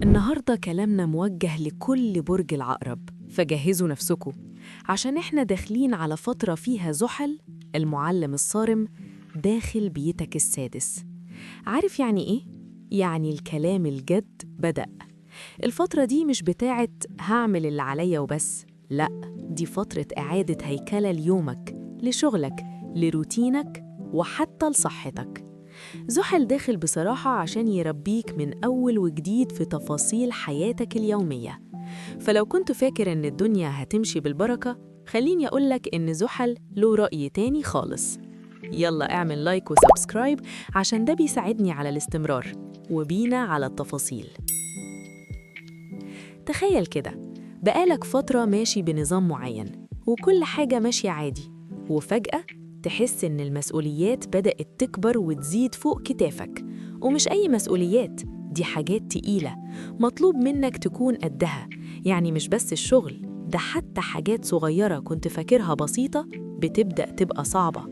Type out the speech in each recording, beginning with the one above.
النهاردة كلامنا موجه لكل برج العقرب، فجهزوا نفسكم عشان احنا داخلين على فترة فيها زحل المعلم الصارم داخل بيتك السادس. عارف يعني ايه؟ يعني الكلام الجد بدأ. الفترة دي مش بتاعت هعمل اللي عليا وبس، لأ، دي فترة إعادة هيكلة ليومك، لشغلك، لروتينك، وحتى لصحتك. زحل داخل بصراحة عشان يربيك من أول وجديد في تفاصيل حياتك اليومية. فلو كنت فاكر إن الدنيا هتمشي بالبركة، خليني أقولك إن زحل له رأي تاني خالص. يلا اعمل like و subscribe عشان ده بيساعدني على الاستمرار، وبينا على التفاصيل. تخيل كده، بقالك فترة ماشي بنظام معين وكل حاجة ماشية عادي، وفجأة تحس إن المسؤوليات بدأت تكبر وتزيد فوق كتافك. ومش أي مسؤوليات، دي حاجات تقيلة مطلوب منك تكون قدها. يعني مش بس الشغل ده، حتى حاجات صغيرة كنت فاكرها بسيطة بتبدأ تبقى صعبة.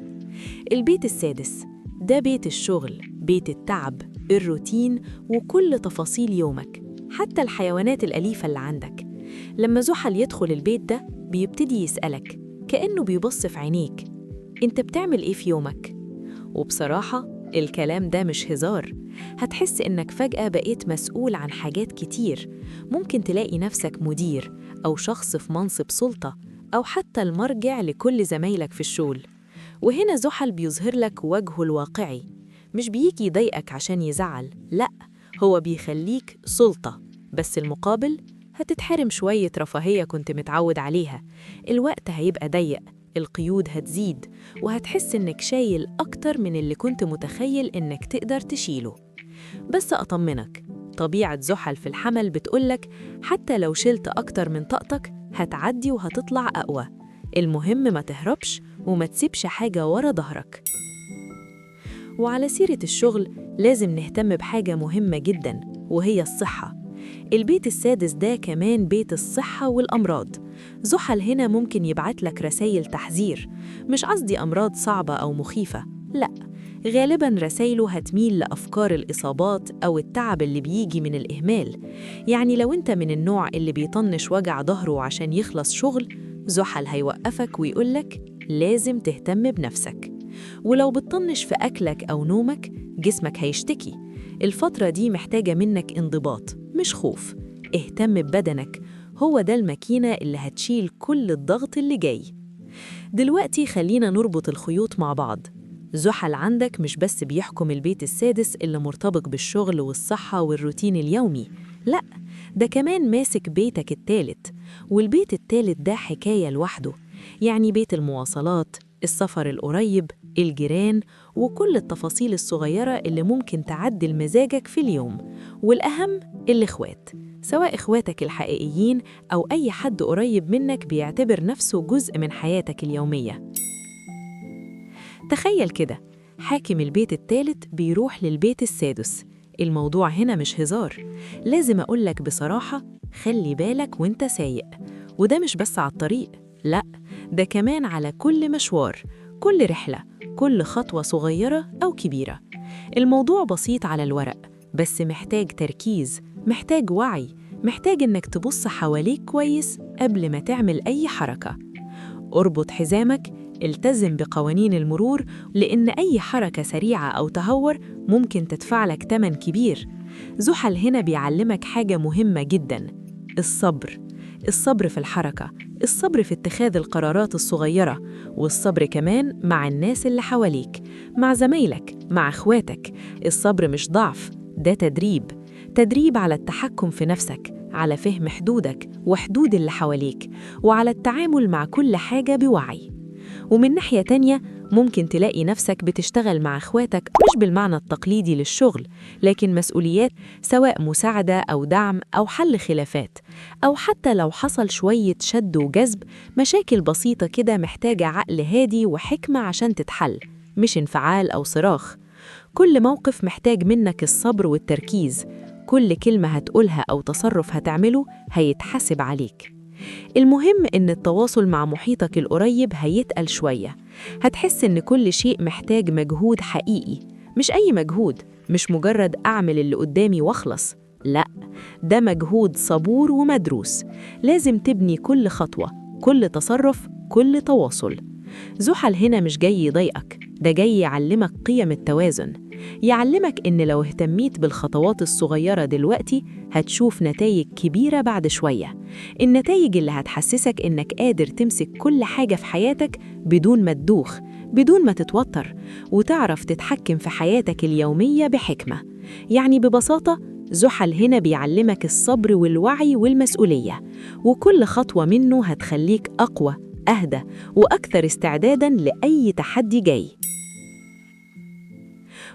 البيت السادس ده بيت الشغل، بيت التعب، الروتين، وكل تفاصيل يومك، حتى الحيوانات الأليفة اللي عندك. لما زحل يدخل البيت ده بيبتدي يسألك كأنه بيبص في عينيك، أنت بتعمل إيه في يومك؟ وبصراحة الكلام ده مش هزار. هتحس إنك فجأة بقيت مسؤول عن حاجات كتير. ممكن تلاقي نفسك مدير أو شخص في منصب سلطة، أو حتى المرجع لكل زمايلك في الشغل. وهنا زحل بيظهر لك وجهه الواقعي، مش بيجي يضايقك عشان يزعل، لأ، هو بيخليك سلطة، بس المقابل هتتحرم شوية رفاهية كنت متعود عليها. الوقت هيبقى ضيق، القيود هتزيد، وهتحس إنك شايل أكتر من اللي كنت متخيل إنك تقدر تشيله. بس أطمنك، طبيعة زحل في الحمل بتقولك حتى لو شلت أكتر من طاقتك هتعدي وهتطلع أقوى. المهم ما تهربش وما تسيبش حاجة ورا ظهرك. وعلى سيرة الشغل لازم نهتم بحاجة مهمة جداً، وهي الصحة. البيت السادس ده كمان بيت الصحة والأمراض. زحل هنا ممكن يبعت لك رسائل تحذير، مش قصدي أمراض صعبة أو مخيفة، لأ، غالباً رسايله هتميل لأفكار الإصابات أو التعب اللي بيجي من الإهمال. يعني لو أنت من النوع اللي بيطنش وجع ظهره عشان يخلص شغل، زحل هيوقفك ويقولك لازم تهتم بنفسك. ولو بتطنش في أكلك أو نومك، جسمك هيشتكي. الفترة دي محتاجة منك انضباط، مش خوف. اهتم ببدنك، هو ده الماكينة اللي هتشيل كل الضغط اللي جاي. دلوقتي خلينا نربط الخيوط مع بعض. زحل عندك مش بس بيحكم البيت السادس اللي مرتبط بالشغل والصحة والروتين اليومي، لأ، ده كمان ماسك بيتك الثالث. والبيت الثالث ده حكاية لوحده، يعني بيت المواصلات، السفر القريب، الجيران، وكل التفاصيل الصغيرة اللي ممكن تعدل مزاجك في اليوم. والأهم الإخوات، سواء إخواتك الحقيقيين أو أي حد قريب منك بيعتبر نفسه جزء من حياتك اليومية. تخيل كده، حاكم البيت الثالث بيروح للبيت السادس. الموضوع هنا مش هزار. لازم أقولك بصراحة، خلي بالك وانت سايق. وده مش بس على الطريق، لأ، ده كمان على كل مشوار، كل رحلة، كل خطوة صغيرة أو كبيرة. الموضوع بسيط على الورق، بس محتاج تركيز، محتاج وعي، محتاج إنك تبص حواليك كويس قبل ما تعمل أي حركة. اربط حزامك، التزم بقوانين المرور، لأن أي حركة سريعة أو تهور ممكن تدفع لك تمن كبير. زحل هنا بيعلمك حاجة مهمة جداً، الصبر. الصبر في الحركة، الصبر في اتخاذ القرارات الصغيرة، والصبر كمان مع الناس اللي حواليك، مع زمايلك، مع اخواتك. الصبر مش ضعف، ده تدريب. تدريب على التحكم في نفسك، على فهم حدودك وحدود اللي حواليك، وعلى التعامل مع كل حاجة بوعي. ومن ناحية تانية ممكن تلاقي نفسك بتشتغل مع اخواتك، مش بالمعنى التقليدي للشغل، لكن مسؤوليات، سواء مساعدة أو دعم أو حل خلافات، أو حتى لو حصل شوية شد وجذب، مشاكل بسيطة كده محتاجة عقل هادي وحكمة عشان تتحل، مش انفعال أو صراخ. كل موقف محتاج منك الصبر والتركيز. كل كلمة هتقولها أو تصرف هتعمله هيتحاسب عليك. المهم إن التواصل مع محيطك القريب هيتقل شوية. هتحس إن كل شيء محتاج مجهود حقيقي، مش أي مجهود، مش مجرد أعمل اللي قدامي وأخلص، لا، ده مجهود صبور ومدروس. لازم تبني كل خطوة، كل تصرف، كل تواصل. زحل هنا مش جاي يضايقك، ده جاي يعلمك قيم التوازن، يعلمك إن لو اهتميت بالخطوات الصغيرة دلوقتي هتشوف نتائج كبيرة بعد شوية، النتائج اللي هتحسسك إنك قادر تمسك كل حاجة في حياتك بدون ما تدوخ، بدون ما تتوتر، وتعرف تتحكم في حياتك اليومية بحكمة. يعني ببساطة زحل هنا بيعلمك الصبر والوعي والمسؤولية، وكل خطوة منه هتخليك أقوى، أهدى، وأكثر استعداداً لأي تحدي جاي.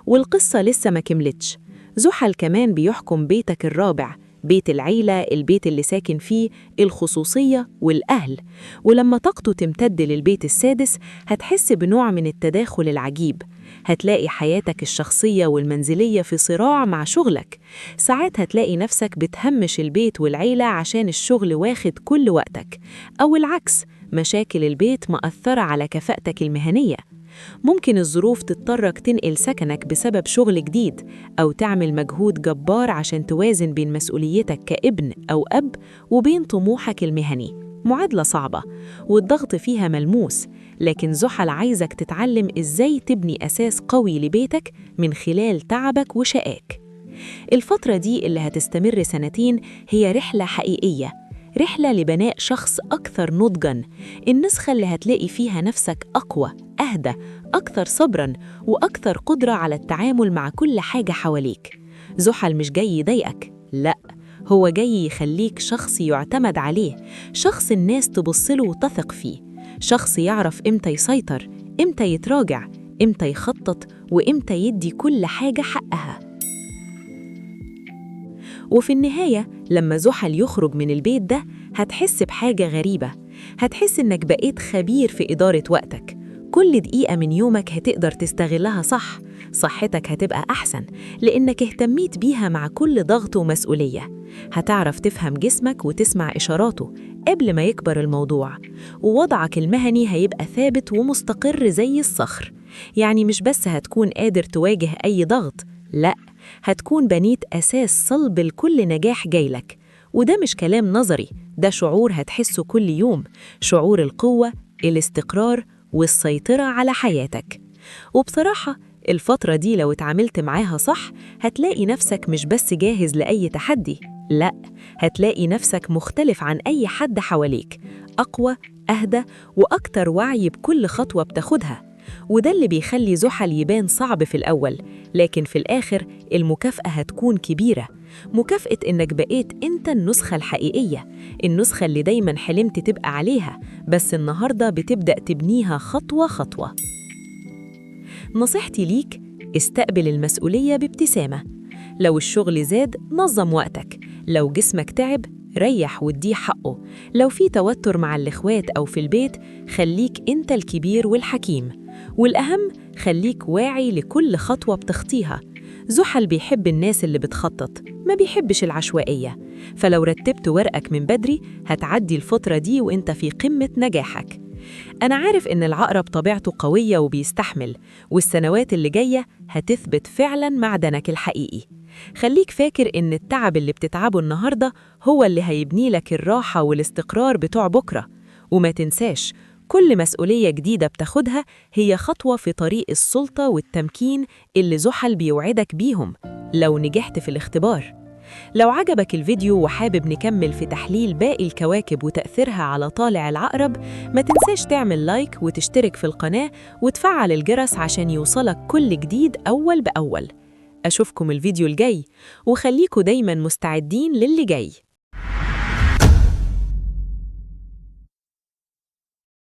والقصة لسه ما كملتش. زحل كمان بيحكم بيتك الرابع، بيت العيلة، البيت اللي ساكن فيه، الخصوصية والأهل. ولما طاقته تمتد للبيت السادس هتحس بنوع من التداخل العجيب. هتلاقي حياتك الشخصية والمنزلية في صراع مع شغلك. ساعات هتلاقي نفسك بتهمش البيت والعيلة عشان الشغل واخد كل وقتك، أو العكس، مشاكل البيت مأثرة على كفاءتك المهنية. ممكن الظروف تضطرك تنقل سكنك بسبب شغل جديد، أو تعمل مجهود جبار عشان توازن بين مسؤوليتك كابن أو أب وبين طموحك المهني. معادلة صعبة والضغط فيها ملموس، لكن زحل عايزك تتعلم إزاي تبني أساس قوي لبيتك من خلال تعبك وشقاك. الفترة دي اللي هتستمر سنتين هي رحلة حقيقية، رحلة لبناء شخص أكثر نضجاً، النسخة اللي هتلاقي فيها نفسك أقوى، أهدى، أكثر صبراً، وأكثر قدرة على التعامل مع كل حاجة حواليك. زحل مش جاي يضايقك، لأ، هو جاي يخليك شخص يعتمد عليه، شخص الناس تبصله وتثق فيه، شخص يعرف إمتى يسيطر، إمتى يتراجع، إمتى يخطط، وإمتى يدي كل حاجة حقها. وفي النهاية لما زحل يخرج من البيت ده هتحس بحاجة غريبة، هتحس إنك بقيت خبير في إدارة وقتك. كل دقيقة من يومك هتقدر تستغلها صح، صحتك هتبقى أحسن لأنك اهتميت بيها مع كل ضغط ومسؤولية. هتعرف تفهم جسمك وتسمع إشاراته قبل ما يكبر الموضوع، ووضعك المهني هيبقى ثابت ومستقر زي الصخر. يعني مش بس هتكون قادر تواجه أي ضغط، لأ، هتكون بنيت أساس صلب لكل نجاح جايلك. وده مش كلام نظري، ده شعور هتحسه كل يوم، شعور القوة، الاستقرار، والسيطرة على حياتك. وبصراحة الفترة دي لو اتعاملت معاها صح هتلاقي نفسك مش بس جاهز لأي تحدي، لأ، هتلاقي نفسك مختلف عن أي حد حواليك، أقوى، أهدى، وأكتر وعي بكل خطوة بتاخدها. وده اللي بيخلي زحل يبان صعب في الأول، لكن في الآخر المكافأة هتكون كبيرة، مكافأة إنك بقيت أنت النسخة الحقيقية، النسخة اللي دايماً حلمت تبقى عليها، بس النهاردة بتبدأ تبنيها خطوة خطوة. نصيحتي ليك، استقبل المسؤولية بابتسامة. لو الشغل زاد نظم وقتك، لو جسمك تعب ريح واديه حقه، لو في توتر مع الإخوات أو في البيت خليك أنت الكبير والحكيم، والأهم خليك واعي لكل خطوة بتخطيها. زحل بيحب الناس اللي بتخطط، ما بيحبش العشوائية، فلو رتبت ورقك من بدري هتعدي الفترة دي وانت في قمة نجاحك. أنا عارف إن العقرب طبيعته قوية وبيستحمل، والسنوات اللي جاية هتثبت فعلاً معدنك الحقيقي. خليك فاكر إن التعب اللي بتتعبه النهاردة هو اللي هيبني لك الراحة والاستقرار بتوع بكرة. وما تنساش، كل مسؤولية جديدة بتاخدها هي خطوة في طريق السلطة والتمكين اللي زحل بيوعدك بيهم لو نجحت في الاختبار. لو عجبك الفيديو وحابب نكمل في تحليل باقي الكواكب وتأثيرها على طالع العقرب، ما تنساش تعمل لايك وتشترك في القناة وتفعل الجرس عشان يوصلك كل جديد أول بأول. أشوفكم الفيديو الجاي، وخليكوا دايماً مستعدين للي جاي.